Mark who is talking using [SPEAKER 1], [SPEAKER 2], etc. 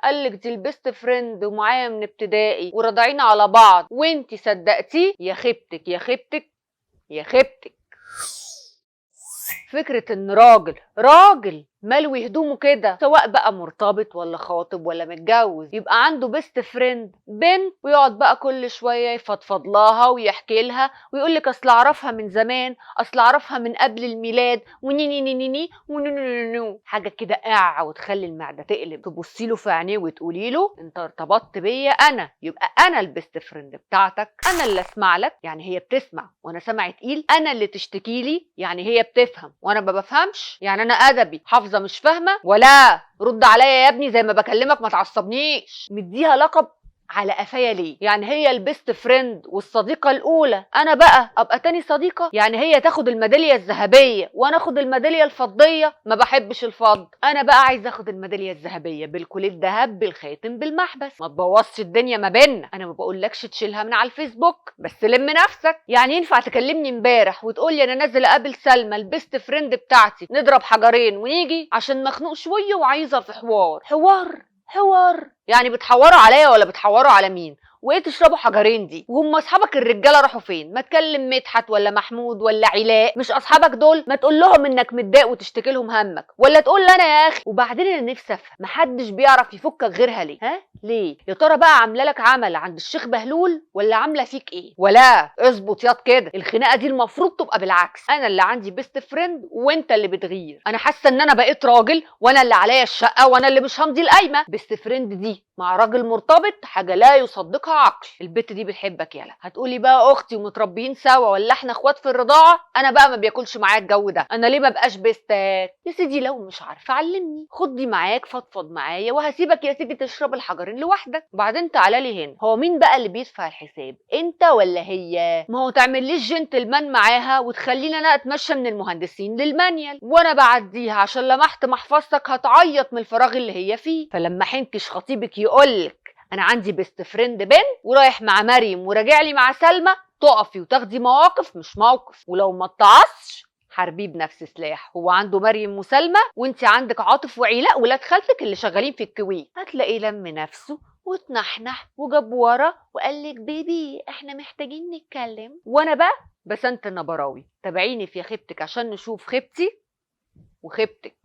[SPEAKER 1] قال لك دي ال best friend ومعايا من ابتدائي ورضعين على بعض، وانت صدقتيه؟ يا خيبتك يا خيبتك يا خيبتك. فكرة ان راجل راجل ملوي هدومه كده، سواء بقى مرتبط ولا خاطب ولا متجوز، يبقى عنده best friend بنت، ويقعد بقى كل شوية يفضفض لها ويحكي لها ويقول لك اصل اعرفها من زمان، اصل اعرفها من قبل الميلاد، وني ني ني ني ني ونو نو نو نو، حاجة كده قاعة وتخلي المعدة تقلب. تبصي له في عينيه وتقولي له انت ارتبطت بيا انا، يبقى انا ال best friend بتاعتك، انا اللي اسمع لك، يعني هي بتسمع وانا سمعي تقيل، انا اللي تشتكي لي، يعني هي بتفهم وانا ما بفهمش، يعني انا ادبي حافظه مش فاهمه، ولا رد عليا يا ابني زي ما بكلمك ما تعصبنيش. مديها لقب على قفايا ليه؟ يعني هي ال best friend والصديقه الاولى، انا بقى ابقى تاني صديقه؟ يعني هي تاخد الميداليه الذهبية وانا اخد الميداليه الفضيه؟ ما بحبش الفض، انا بقى عايزه اخد الميداليه الذهبية بالكوليه الذهب بالخاتم بالمحبس. ما تبوظش الدنيا ما بينا، انا ما بقولكش تشيلها من على الفيسبوك، بس لم نفسك. يعني ينفع تكلمني امبارح وتقولي انا نازل اقابل سلمى ال best friend بتاعتي، نضرب حجرين ونيجي عشان مخنوق شوية وعايزه في حوار؟ حوار حوار يعني بتحوروا عليا ولا بتحوروا على مين؟ وايه تشربوا حجرين دي؟ وهم اصحابك الرجالة راحوا فين؟ ما تكلم مدحت ولا محمود ولا علاء، مش اصحابك دول؟ ما تقول لهم انك متضايق وتشتكي لهم همك، ولا تقول لي انا يا اخي. وبعدين انا نفسي افهم، محدش بيعرف يفكك غيرها ليه؟ ها ليه؟ يا ترى بقى عامله لك عمل عند الشيخ بهلول ولا عامله فيك ايه؟ ولا اظبط ياض كده، الخناقة دي المفروض تبقى بالعكس، انا اللي عندي best friend وانت اللي بتغير. انا حاسه ان انا بقيت راجل وانا اللي عليا الشقة وانا اللي مش همضي القايمة. best friend دي مع راجل مرتبط حاجة لا يصدقها عقل. البت دي بتحبك يالا. هتقولي بقى اختي ومتربيين سوا ولا احنا اخوات في الرضاعة؟ انا بقى ما بياكلش معايا الجو ده، انا ليه ما بقاش بيستات؟ يا سيدي لو مش عارفه علمني، خدني معاك فضفض معايا وهسيبك يا سيدي تشرب الحجرين لوحدك. وبعدين تعالى لي هنا، هو مين بقى اللي بيدفع الحساب، انت ولا هي؟ ما هو تعمليش جنتلمان معاها وتخليني انا اتمشى من المهندسين للمانيال وانا بعديها عشان لمحت محفظتك هتعيط من الفراغ اللي هي فيه. فلما حنكش خطيبك يقولك انا عندي best friend بنت ورايح مع مريم وراجع لي مع سلمى، تقفي وتاخدي مواقف مش موقف، ولو ما اتعصش حاربيه بنفس سلاح. هو عنده مريم وسلمى وانت عندك عاطف وعلاء ولاد خالتك اللي شغالين في الكويت. هتلاقيه لم نفسه واتنحنح وجاب ورا وقال لك baby احنا محتاجين نتكلم. وانا بقى بسنت النبراوي، تابعيني في خيبتك عشان نشوف خيبتي وخيبتك.